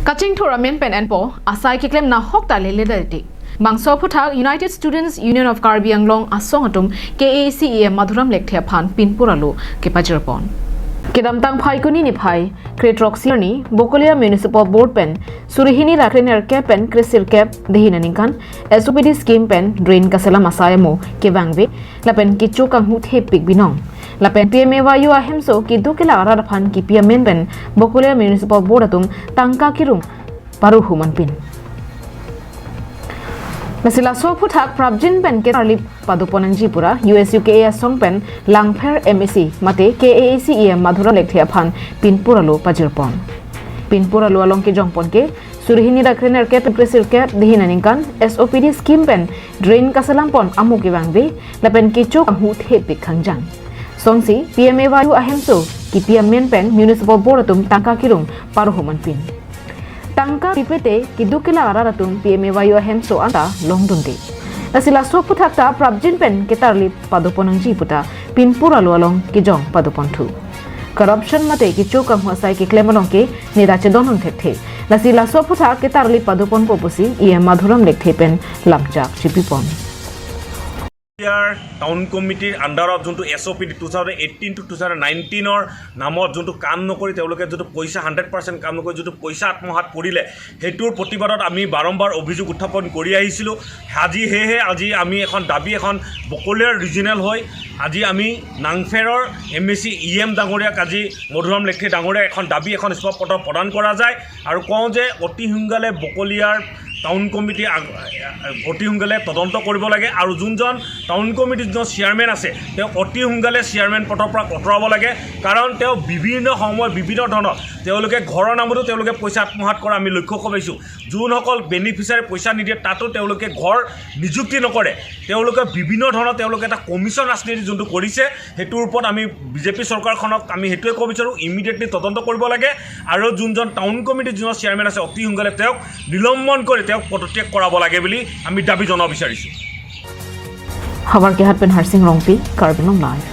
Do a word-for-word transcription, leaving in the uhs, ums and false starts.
Kachingthur amen pen enpo, asai keklem nahok ta lele dati. Bangso aphuthak United Students Union of Karbi Anglong asong atum K A A C E M Madhuram Lekthe aphan pinpur alo kepajirpon. Kedamtang Phaikuni niphai kre-throksi arni Bokolia Municipal Board pen suri hini ra krenerkep pen kresirkep dehin aningkan S O P D scheme pen drain kaselam asai amo kevangve lapen kecho kanghuthe pik binong. Lapen P M A Y U ahemso keduk kelak arat aphan kipi amen pen Bokolia Municipal Board atum tangka kirung paruhu manpin. Lasi laso aphuthak prapjin pen ketarlip padopon nangji pura U S U K A asong pen Langpher M A C mate K A A C E M Madhuram Lekthe aphan pinpur alo pajirpon. Pinpur alo along kejongpon ke suri hini ra krenerkep pen kresirkep dehin aningkan S O P D scheme pen drain kaselampon amo kevangve lapen kecho kanghuthe pik khangjang. Songsi P M A Y U ahemso kipi amen pen Municipal Board atum tangka kirung paruhu manpin. Tangka pipete keduk kelak arat atum P M A Y U ahemso anta longdunde. Lasi laso aphuthak ta prapjin pen ketarlip padopon nangji puta pinpur alo along kejong padoponthu. Corruption mate kecho kanghu asai keklem along ke neta chedondun thekthe. Lasi laso aphuthak ketarlip padoponpo pusi E M Madhuram Lekthe pen lamchak chipipon. ইয়াৰ town কমিটিৰ আণ্ডাৰত যোনটো S O' P D two thousand eighteen to two thousand নাইনটিনৰ নামত যোনটো কাম নকৰি তেওঁলোকে যোনটো পইচা হাণ্ড্ৰেড পাৰ্চেণ্ট কাম নকৰি যোনটো পইচা আত্মসাৎ কৰিলে, সেইটোৰ প্ৰতিবাদত আমি বাৰম্বাৰ অভিযোগ উত্থাপন কৰি আহিছিলোঁ। আজি সেয়েহে আজি আমি এখন দাবী এখন বকলিয়াৰ ৰিজিনেল হৈ আজি আমি নাংফেৰৰ M A C E M ডাঙৰীয়াক আজি মধুৰাম লেকথে ডাঙৰীয়াক এখন দাবী এখন স্মাৰক পত্ৰ প্ৰদান কৰা যায় আৰু কওঁ যে অতি সোনকালে বকলিয়াৰ টাউন কমিটি আগ- অতি সোনকালে তদন্ত কৰিব লাগে আৰু যোনজন টাউন কমিটিৰ যোনজন চেয়াৰমেন আছে, তেওঁক অতি সোনকালে চেয়াৰমেন পদৰ পৰা আঁতৰাব লাগে। কাৰণ তেওঁ বিভিন্ন সময়ত বিভিন্ন ধৰণৰ তেওঁলোকে ঘৰৰ নামতো তেওঁলোকে পইচা আত্মসাৎ কৰা আমি লক্ষ্য কৰিছোঁ। যোনসকল বেনিফিচিয়াৰী পইচা নিদিয়ে, তাতো তেওঁলোকে ঘৰ নিযুক্তি নকৰে। তেওঁলোকে বিভিন্ন ধৰণৰ তেওঁলোকে এটা কমিশ্যন ৰাজনীতি যোনটো কৰিছে, সেইটোৰ ওপৰত আমি বিজেপি চৰকাৰখনক আমি সেইটোৱে ক'ব বিচাৰোঁ, ইমিডিয়েটলি তদন্ত কৰিব লাগে আৰু যোনজন টাউন কমিটিৰ যোনজন চেয়াৰমেন আছে, অতি সোনকালে তেওঁক নিলম্বন কৰি তেওঁক পদত্যাগ কৰাব লাগে বুলি আমি দাবী জনাব বিচাৰিছোঁ। Howraghat pen Harsing Rongpi, Karbi Anglong Live.